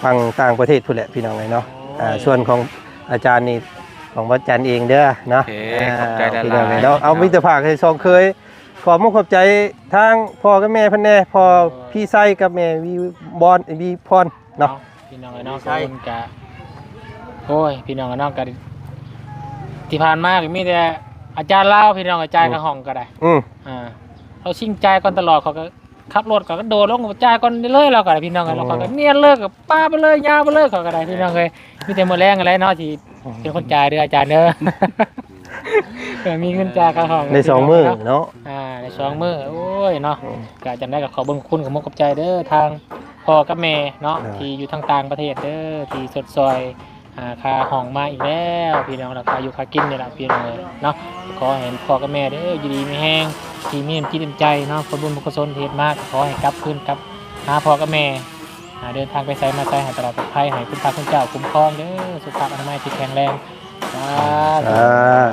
ຝັ່ງຕ່າງປະເທດພຸ້ນແຫຼະພີ່ນ້ອງເອີຍເນາະ. ໂອ້ຍ ອ່າ ສ່ວນຂອງອາຈານນີ້ ຂອງອາຈານເອງເດີເນາະ. ໂອເຄ ອ່າ ຂອບໃຈຫຼາຍໆ ພີ່ນ້ອງເອີຍເນາະ. ເອົາ ເນາະ ມີແຕ່ຝາກໃຫ້ສອງເຂີຍ ຂໍມຸກຂອບໃຈທາງພໍ່ກັບແມ່ເພິ່ນແດ່ ພໍ່ ໂອ້ຍ ພີ່ໄຊກັບແມ່ວີບອນ ວີພອນເນາະ. ເນາະ ພີ່ນ້ອງເອີຍເນາະ ພີ່ໄຊ ຂອບຄຸນກະ ໂອ້ຍ ພີ່ນ້ອງເອີຍເນາະ ກະທີ່ຜ່ານມາກະມີແຕ່ອາຈານລາວ ພີ່ນ້ອງ ອາຈານ ອືມ ກະຫ້ອງກະໄດ້ ອືມ ອ່າ ລາວຊິງຈ່າຍກ່ອນຕະຫຼອດ ເຂົາກະ ຂັບລົດກໍກະໂດດລົງ ຈ່າຍກ່ອນໄດ້ເລີຍ ລາວກໍໄດ້ ພີ່ນ້ອງເອີຍ ໂອ້ ແລ້ວເຂົາກໍນຽນເລີຍ ກໍປາໄປເລີຍ ຍາວໄປເລີຍ ເຂົາກໍໄດ້ ພີ່ນ້ອງເອີຍ. ມີແຕ່ມື້ແລງຫັ້ນແຫຼະເນາະ ທີ່ ໂອ້ ເປັນຄົນຈ່າຍເດີ ອາຈານເດີ ເອີ ມີເງິນຈ່າຍຄ່າຫ້ອງ ໄດ້ສອງມື້ເນາະ ອ່າ ໄດ້ສອງມື້ ໂອ້ຍເນາະ ໂອ້ ກະຈັ່ງໃດກໍຂໍບຸນຂອບຄຸນ ຂອບມຸກຂອບໃຈເດີ ທາງພໍ່ກັບແມ່ເນາະ ເອີ ທີ່ຢູ່ທາງຕ່າງປະເທດເດີ ທີ່ຊົດຊ່ອຍ ອ່າ ຄ່າຫ້ອງມາອີກແລ້ວພີ່ນ້ອງ ແລ້ວຄ່າຢູ່ຄ່າກິນນີ້ລະພີ່ນ້ອງເອີຍເນາະ. ຂໍໃຫ້ພໍ່ກັບແມ່ເດີ ຢູ່ດີມີແຮງ ທີ່ມີນ້ຳຈິດນ້ຳໃຈເນາະ ຜົນບຸນບຸນກຸສົນທີ່ເຮັດມາ ກໍຂໍໃຫ້ກັບຄືນກັບຫາພໍ່ກັບແມ່ ອ່າ ເດີນທາງໄປໃສມາໃສໃຫ້ຕະຫຼອດປອດໄພ ໃຫ້ຄຸນພະຄຸນເຈົ້າຄຸ້ມຄອງເດີ ສຸຂະອະນາໄມທີ່ແຂງແຮງ ສາທຸ ສາ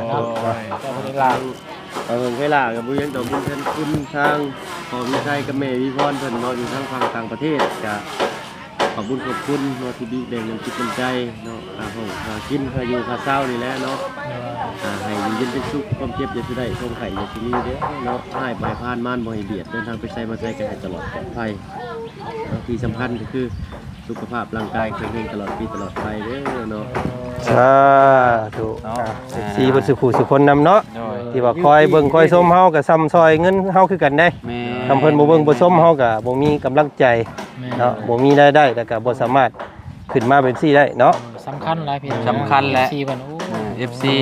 ທຸ ເນາະ. ເຈົ້າເວລາ ເອີ ເວລາກໍບໍ່ຍັງ ຕ້ອງບຸນແທນຄຸນທາງພໍ່ວິໄຊກັບແມ່ວິພອນເພິ່ນເນາະ ຢູ່ທາງຝັ່ງຕ່າງປະເທດ ກະ ຂອບບຸນຂອບຄຸນເນາະ ທີ່ມີແບ່ງນ້ຳຈິດນ້ຳໃຈເນາະ ຄ່າຫ້ອງຄ່າກິນ ຄ່າຢູ່ຄ່າເຊົານີ້ແຫຼະເນາະ ໂດຍ ອ່າ ໃຫ້ຢູ່ເຢັນເປັນສຸກ ຄວາມເຈັບຢ່າຊິໄດ້ ຄວາມໄຂ້ຢ່າຊິມີເດີເນາະ ຮ້າຍບໍ່ໃຫ້ຜ່ານ ມານບໍ່ໃຫ້ບຽດ ເດີນທາງໄປໃສມາໃສກໍໃຫ້ຕະຫຼອດປອດໄພເນາະ ທີ່ສຳຄັນກໍຄືສຸຂະພາບຮ່າງກາຍແຂງແຮງຕະຫຼອດປີຕະຫຼອດໄປເດີເນາະ. ສາທຸ ເນາະ ອ່າ ເອັຟຊີ ເບິດສູ່ຜູ້ສູ່ຄົນນຳເນາະ ໂດຍ ທີ່ວ່າຄອຍເບິ່ງຄອຍຊົມເຮົາ ກໍຊ່ຳຊ່ອຍເງິນເຮົາຄືກັນເດ້ ແມ່ນ ຄຳເພິ່ນບໍ່ເບິ່ງບໍ່ຊົມເຮົາ ກໍບໍ່ມີກຳລັງໃຈ ແມ່ນ ເນາະ ບໍ່ມີລາຍໄດ້ ແລ້ວກໍບໍ່ສາມາດຂຶ້ນມາເປັນຊີ້ໄດ້ເນາະ. ເອີ ສຳຄັນຫຼາຍພີ່ນ້ອງ ສຳຄັນແຫຼະ ເອັຟຊີ ເພິ່ນ ໂອ້ ເອັຟຊີ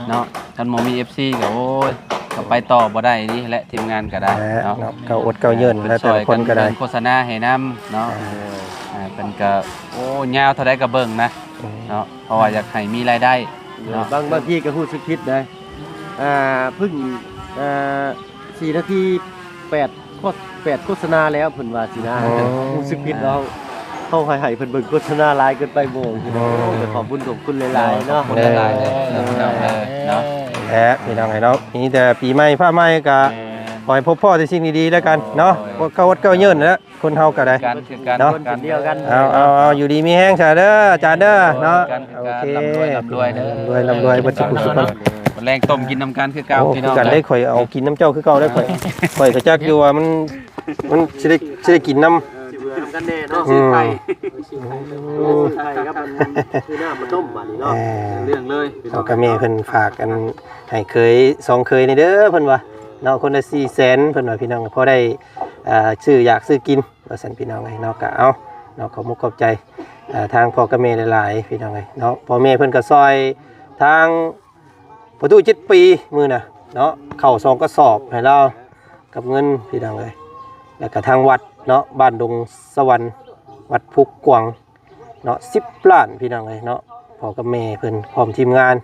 ເນາະ ຄັນບໍ່ມີເອັຟຊີກໍ ໂອ້ຍ ກໍໄປຕໍ່ບໍ່ໄດ້ນີ້ແຫຼະ ທີມງານກໍໄດ້ ແຫຼະ ເນາະ ເນາະ ກໍອົດກໍເຍີ້ນ ແລ້ວແຕ່ລະຄົນກໍໄດ້ ໂຄສະນາໃຫ້ນຳເນາະ ອ່າ ເອີ ອ່າ ເພິ່ນກໍ ໂອ້ ຍາວເທົ່າໃດກໍເບິ່ງນະ ອືມ ເນາະ ເພາະວ່າຢາກໃຫ້ມີລາຍໄດ້ເນາະ ບາງ ບາງທີກໍຮູ້ສຶກຜິດໄດ໋ ອ່າ ເພິ່ງ ອ່າ ສີ່ນາທີ ແປດ ໂຄ ແປດໂຄສະນາແລ້ວ ເພິ່ນວ່າຊີ້ນະ ອໍ ຮູ້ສຶກຜິດວ່າເຮົາໃຫ້ ໃຫ້ເພິ່ນເບິ່ງໂຄສະນາຫຼາຍເກີນໄປບໍ່ ອໍ ກໍຂອບບຸນຂອບຄຸນຫຼາຍໆເນາະ ຂອບຄຸນຫຼາຍໆເດີພີ່ນ້ອງເອີຍເນາະ ແຫຼະ ພີ່ນ້ອງເອີຍເນາະ ມີແຕ່ປີໃໝ່ຟ້າໃໝ່ກໍ ແມ່ນ ຂໍໃຫ້ພົບພໍ້ແຕ່ສິ່ງດີໆແລ້ວກັນເນາະ ໂດຍ ເຂົ້າວັດເຂົ້າເຍີ້ນແຫຼະ ຄົນເຮົາກໍໄດ້ ຄືກັນ ຄືກັນ ເນາະ ຄົນເຊັ່ນດຽວກັນ ເອົາ ເອົາ ເອົາ ຢູ່ດີມີແຮງຊະເດີ ອາຈານເດີ ເນາະ ຄືກັນ ຄືກັນ ໂອເຄ ລ່ຳລວຍ ລ່ຳລວຍເດີ ລ່ຳລວຍ ລ່ຳລວຍ ເບິດສູ່ຜູ້ສູ່ຄົນ ແລງຕົ້ມກິນນຳກັນຄືເກົ່າ ໂອ້ ພີ່ນ້ອງ ຄືກັນເດ້ ຂ້ອຍເອົາກິນນຳເຈົ້າຄືເກົ່າເດ້ ຂ້ອຍ ຂ້ອຍກໍຈັກຢູ່ວ່າມັນ ມັນຊິໄດ້ ຊິໄດ້ກິນນຳ ຊິເບື່ອນຳກັນແດ່ເນາະ ອືມ ຊື້ໄຂ່ ຊື້ໄຂ່ກັບອັນ ຊື້ນ້ຳມາຕົ້ມບາດນີ້ເນາະ ເອີ ເລື່ອງເລີຍ ພໍ່ກັບແມ່ເພິ່ນຝາກອັນ ໃຫ້ເຂີຍ ສອງເຂີຍນີ້ເດີ ເພິ່ນວ່າເນາະ ຄົນລະສີ່ແສນ ເພິ່ນວ່າ ພີ່ນ້ອງ ພໍໄດ້ ອ່າ ຊື້ຢາກຊື້ກິນ ວ່າຊັ້ນ ພີ່ນ້ອງເອີຍເນາະ ກະເອົາເນາະ ຂອບມຸກຂອບໃຈ ອ່າ ທາງພໍ່ກັບແມ່ຫຼາຍໆ ພີ່ນ້ອງເອີຍເນາະ ພໍ່ແມ່ເພິ່ນກໍຊ່ອຍທາງປະຕູເຈັດປີມື້ນະເນາະ ເຂົ້າສອງກະສອບໃຫ້ລາວກັບເງິນ ພີ່ນ້ອງເອີຍ ແລ້ວກະທາງວັດເນາະ ບ້ານດົງສະຫວັນ ວັດພູກວາງ ເນາະ ສິບລ້ານ ພີ່ນ້ອງເອີຍເນາະ ພໍ່ກັບແມ່ເພິ່ນພ້ອມທີມງານ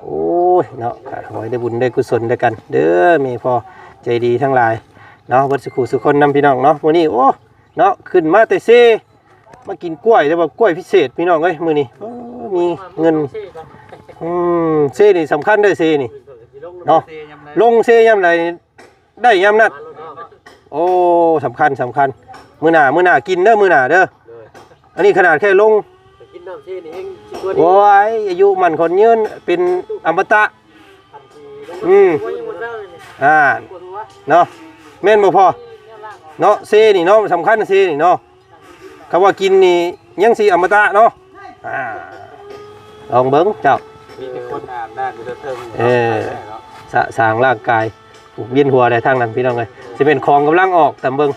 ໂອ້ຍເນາະ ກໍຂໍໃຫ້ໄດ້ບຸນໄດ້ກຸສົນນຳກັນເດີ ແມ່ພໍ່ໃຈດີທັງຫຼາຍເນາະ ເບິດສູ່ຜູ້ສູ່ຄົນນຳ ພີ່ນ້ອງເນາະ ມື້ນີ້ ໂອ້ ເນາະ ຂຶ້ນມາແຕ່ເຊ ມາກິນກ້ວຍ ແຕ່ວ່າກ້ວຍພິເສດ ພີ່ນ້ອງເອີຍ ມື້ນີ້ ເອີ ມີເງິນ ອືມ ເຊນີ້ສຳຄັນເດີ ເຊນີ້ເນາະ ລົງເຊຍາມໃດ ໄດ້ຍາມນັ້ນ ໂອ້ ສຳຄັນ ສຳຄັນ ມື້ໜ້າ ມື້ໜ້າກິນເດີ ມື້ໜ້າເດີ ໂດຍ ອັນນີ້ຂະໜາດແຄ່ລົງ ໄປກິນນ້ຳຊີນີ້ແຮງຊິກວ່ານີ້ ໂອ້ຍ ອາຍຸໝັ້ນຂວັນຍືນ ເປັນອະມະຕະ ອືມ ອ່າ ເນາະ ແມ່ນບໍ່ພໍ່ ເນາະ ເຊນີ້ເນາະ ສຳຄັນເຊນີ້ເນາະ ຄຳວ່າກິນນີ້ຍັງຊິອະມະຕະເນາະ ອ່າ ລອງເບິ່ງເຈົ້າ ມີແຕ່ຄົນອາບນ້ຳຢູ່ເທິງ ເອີ ສະສາງຮ່າງກາຍ ຜູ້ວຽນຫົວໄດ້ທາງນັ້ນ ພີ່ນ້ອງເອີຍ ຊິເປັນຂອງກຳລັງອອກ ຕາມເບິ່ງ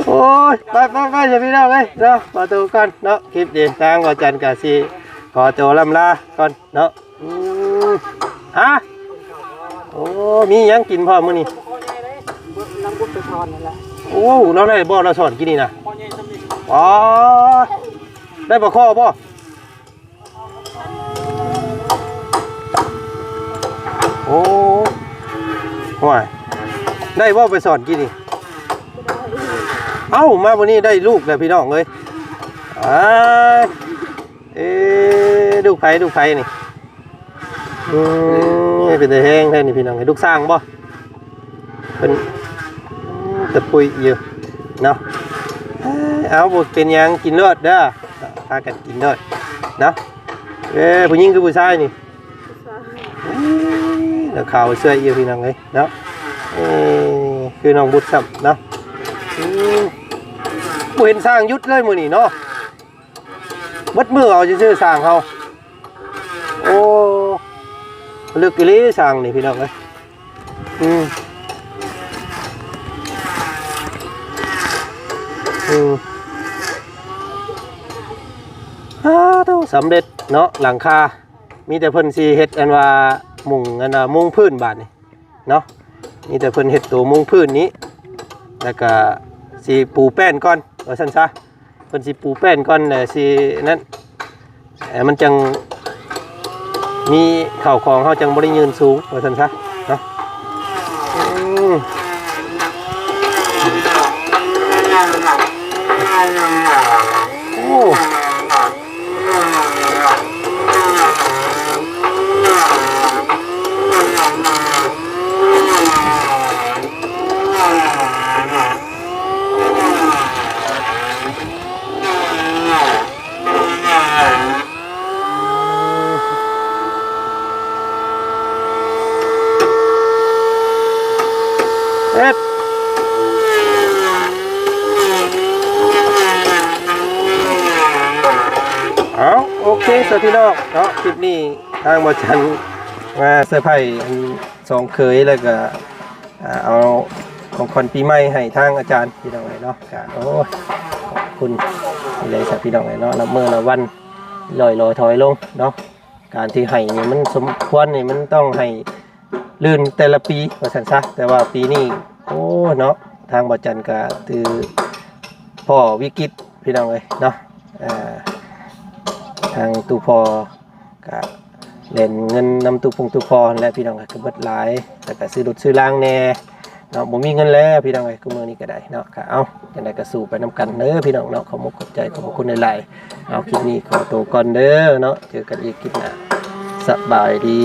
ໂອ້ຍ ໄປໆໆ ເດີພີ່ນ້ອງເອີຍເນາະ ຂໍໂຕກ່ອນເນາະ ຄລິບນີ້ທາງບ່າວຈັນກະຊິຂໍໂຕລ່ຳລາກ່ອນເນາະ ອືມ ຮະ ໂອ້ ມີຫຍັງກິນພ້ອມມື້ນີ້ ນຳບຸນໄປສອນນັ້ນແຫຼະ ໂອ້ ລາວໄດ້ບໍ່ ລາວສອນກິນນີ້ນະ ພໍ ອໍ ໄດ້ປາຄໍ່ບໍ່? ໂອ້ ຫ້ວຍ ໄດ້ບໍ່ໄປສອນກີ້ນີ້? ເອົ້າ ມາມື້ນີ້ໄດ້ລູກແລ້ວພີ່ນ້ອງເອີຍ. ອ້າຍ ເອ ລູກໃຜ ລູກໃຜນີ້? ອືມ ເປັນຕາແຮງແທ້ນີ້ພີ່ນ້ອງເອີຍ. ລູກຊ່າງບໍ່? ເພິ່ນ ອືມ ຕະປຸຍຢູ່ເນາະ. ເອົາ ບໍ່ເປັນຫຍັງ ກິນໂລດເດີ ພາກັນກິນໂລດເນາະ. ເອີ ຜູ້ຍິງຄືຜູ້ຊາຍນີ້? ຜູ້ຊາຍ. ເອີ ແລ້ວຂາວເຊື່ອຍຢູ່ພີ່ນ້ອງເອີຍເນາະ. ເອີ ຄືນ້ອງບຸດຊ້ຳເນາະ. ອືມ ບໍ່ເຫັນຊ່າງຢຸດເລີຍມື້ນີ້ເນາະ. ເບິດມື້ເອົາຊື່ໆ ຊ່າງເຮົາ. ໂອ້ ເລິກອີ່ຫຼີຊ່າງນີ້ພີ່ນ້ອງເອີຍ. ອືມ ອືມ ອ້າ ໂທ້ ສຳເລັດເນາະ ຫຼັງຄາ. ມີແຕ່ເພິ່ນຊິເຮັດອັນວ່າມຸງ ອັນວ່າມຸງພື້ນບາດນີ້ ເນາະ. ມີແຕ່ເພິ່ນເຮັດໂຕມຸງພື້ນນີ້ ແລ້ວກະຊິປູແປ້ນກ່ອນ ວ່າຊັ້ນຊະ. ເພິ່ນຊິປູແປ້ນກ່ອນ ແລ້ວຊິນັ້ນ ເອີ ມັນຈັ່ງມີເຂົ້າຂອງ ເຮົາຈັ່ງບໍ່ໄດ້ຍື່ນສູງ ວ່າຊັ້ນຊະເນາະ. ອືມ ໂອ້. ເຮັດ ເອົາ ໂອເຄ ສະພີ່ນ້ອງເນາະ ຄລິບນີ້ທາງບ່າວຈັນມາເຊີໄພອັນສອງເຂີຍ ແລ້ວກະ ອ່າ ເອົາຂອງຂວັນປີໃໝ່ໃຫ້ທາງອາຈານພີ່ນ້ອງເອີຍເນາະ. ກະ ໂອ້ຍ ຂອບຄຸນອີ່ຫຼີຊະພີ່ນ້ອງເອີຍເນາະ. ນັບມື້ນັບວັນລ່ອຍລໍຖອຍລົງເນາະ. ການທີ່ໃຫ້ນີ້ມັນສົມຄວນນີ້ ມັນຕ້ອງໃຫ້ລື່ນແຕ່ລະປີ ວ່າຊັ້ນຊະ. ແຕ່ວ່າປີນີ້ ໂອ້ ເນາະ ທາງບ່າວຈັນກະຖືພໍ້ວິກິດພີ່ນ້ອງເອີຍເນາະ. ອ່າ ທາງຕູ້ພໍ່ ກະແລ່ນເງິນນຳຕູ້ພົງຕູ້ພໍຫັ້ນແຫຼະພີ່ນ້ອງ ກະເບິດຫຼາຍ ແລ້ວກະຊື້ລົດຊື້ລາງແດ່ເນາະ. ບໍ່ມີເງິນແລ້ວພີ່ນ້ອງເອີຍ ຄູ່ມື້ນີ້ກະໄດ້ເນາະ. ກະເອົາ ຈັ່ງໃດກະສູ້ໄປນຳກັນເດີພີ່ນ້ອງເນາະ. ຂອບມຸກຂອບໃຈ ຂອບພະຄຸນຫຼາຍໆ. ເອົາ ຄລິບນີ້ຂໍໂຕກ່ອນເດີເນາະ. ເຈີກັນອີກຄລິບໜ້າ. ສະບາຍດີ.